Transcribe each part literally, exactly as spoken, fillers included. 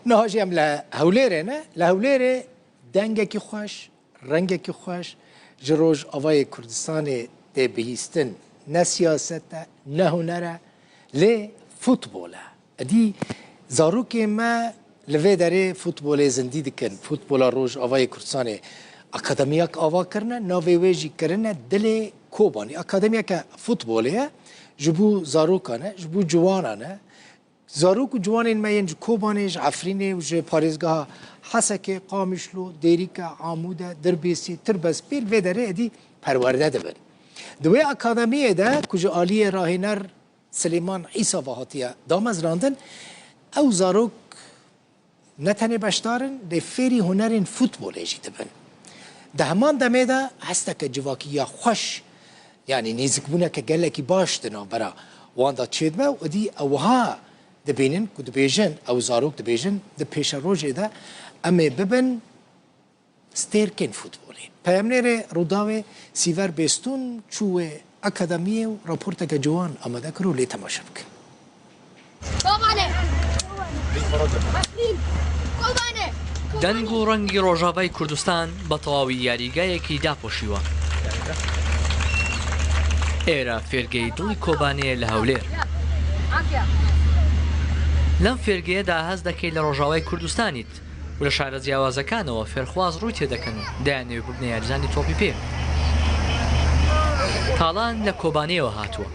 Niha jî em li Hewlêrê ne. Li Hewlêrê dengekî xweş, rengekî xweş ji Rojavayê Kurdistanê tê bihîstin. Ne siyaset e, ne huner e, lê futbol e. Edî zarokê me li vê derê futbolê zindî dikin. Futbola Rojavayê Kurdistanê akademiyek ava kirine, navê wê jî kirine Dilê Kobanî. Akademiyeke futbolê ye, ji bo zarokan e, ji bo ciwanan e. Zarok û ciwanên me yên ji Kobanê, ji Efrînê û ji parêzgeha Hesekê, Qamişlo, Dêrîke, Amûde, Dirbêsî, Tirbespî li vê derê êdî perwerde dibin. Di wê akademiyê de ku ji aliyê rahêner Silêman Îsa ve hatiye damezrandin, ew zarok ne tenê beşdar in, lê fêrî hunerên futbolê jî dibin. Di heman demê de hesteke civakî ya xweş, yanî nêzikbûneke gelekî baş di navbera wan de çêdibe û êdî ew wiha dibînin ku dibêjin, ew zarok dibêjin, di pêşerojê de em ê bibin stêrkên futbolê. Peyamnêrê Rûdawê Sîver Bêstûn çû wê akademiyê û raporteke ciwan amade kir û lê temaşe bikin. Kobane! Kobane! Deng û rengî Rojavayê Kurdistan bە تەواوی یاریگایەکی داپۆشیوە. ئێرە فێرگەی دڵی کۆبانەیە لە هەولێر. لەم فێرگەیەدا هەست دەکەی لە ڕۆژاوای کوردستانیت و لە شارە جیاوازەکانەوە فێرخواز ڕووی تێدەکەن و دەیانەوێ ببنە یاریزانی تۆپی پێ. تاڵان لە کۆبانەیەوە هاتووە.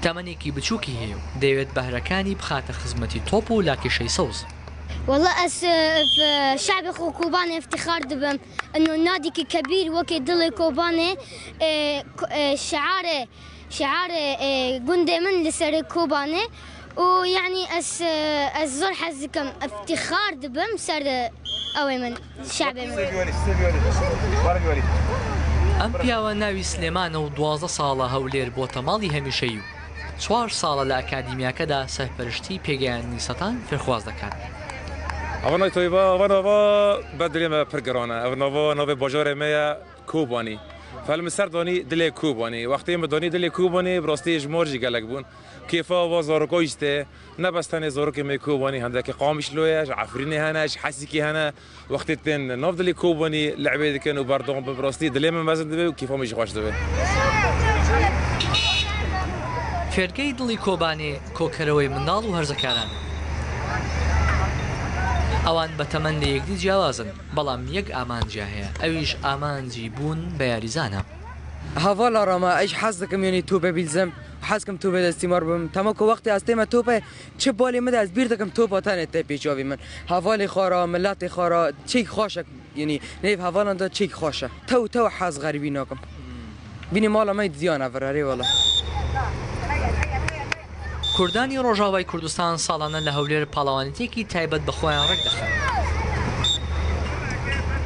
تەمەنێکی بچووکی هەیە و دەیەوێت بەهرەکانی بخاتە خزمەتی تۆپ و لاکێشەی سەوز. والله ez, e, f-, şe'bê xwe Kobanê iftixar dibim. Ino nadîkî kebîr wekî dilê Kobanê, e, ko-, e, şiarê, şiarê, e, gundê min li serê Kobanê. Û yanî ez, e, ez zor hez dikim, iftixar dibim ser, e, ewê min, şe'bê min. ئەم پیاوە ناوی سلێمانە و دوازدە ساڵە هەولێر بۆتە ماڵی هەمیشەیی و چوار ساڵە لە ئەکادیمیاکەدا سەرپەرشتی پێگەیاندنی سەتان فێرخواز دەکات. Ava navê toyê ve, ava nava ber dilê me pir giran e. Ev nava navê bajarê me ye Kobanî. Fel min ser danî dilê Kobanî. Wextê min danî dilê Kobanî, bi rastî ji mar jî gelek bûn. Kêfa ava zaroka jî tê. Ne bes tenê zarokê me Kobanî, hindekî Qamişlo ye, ji Efrînê hene, ji Hesikê hene. Wextê tên nav dilê Kobanî lehbê dikin û berdewam bin, bi rastî dilê min mezin dibe û kêfa min jî xweş dibe. فێرگەی دڵی کۆبانێ کۆکەرەوەی منداڵ و هەرزەکاران. ئەوان بە تەمەن لە یەکدی جیاوازن، بەڵام یەک ئامانجیان هەیە، ئەویش ئامانجی بوون بە یاریزانە. Hevala re me, ez hez dikim, yanî topê bîlzim, hez dikim topê destîmar bim. Tema ku wextê ez tême topê, çi balê min de ez bîr dikim topa tenê tê pêçavî min. Hevalê xwe re, miletê xwe re, çêk xweş e, yanî nêv hevalan de çêk xweş e. Tew tew hez xerîbî nakim. Bînî mala me diyan e vir, erê wele. کوردانی ڕۆژاوای کوردستان ساڵانە لە هەولێر پاڵەوانێتێکی تایبەت بە خۆیان ڕێکدەخەن.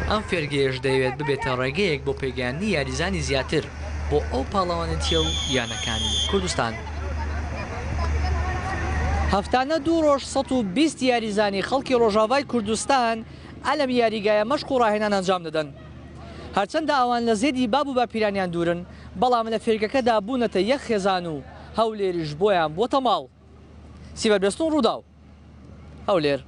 ئەم فێرگەیەش دەیەوێت ببێتە ڕێگەیەک بۆ پێگەیاندنی یاریزانی زیاتر بۆ ئەو پاڵەوانێتیە و یانەکانی کوردستان. هەفتانە دوو ڕۆژ سەد و بیست یاریزانی خەڵکی ڕۆژاوای کوردستان ئەلەم یاریگایە مەشق و ڕاهێنان ئەنجام دەدەن. هەرچەندە ئەوان لە زێدی باب و باپیرانیان دوورن، بەڵام لە فێرگەکەدا بوونەتە یەک خێزان و هەولێریش بۆیان بووەتە ماڵ. سیڤەر بێستون، ڕووداو، هەولێر.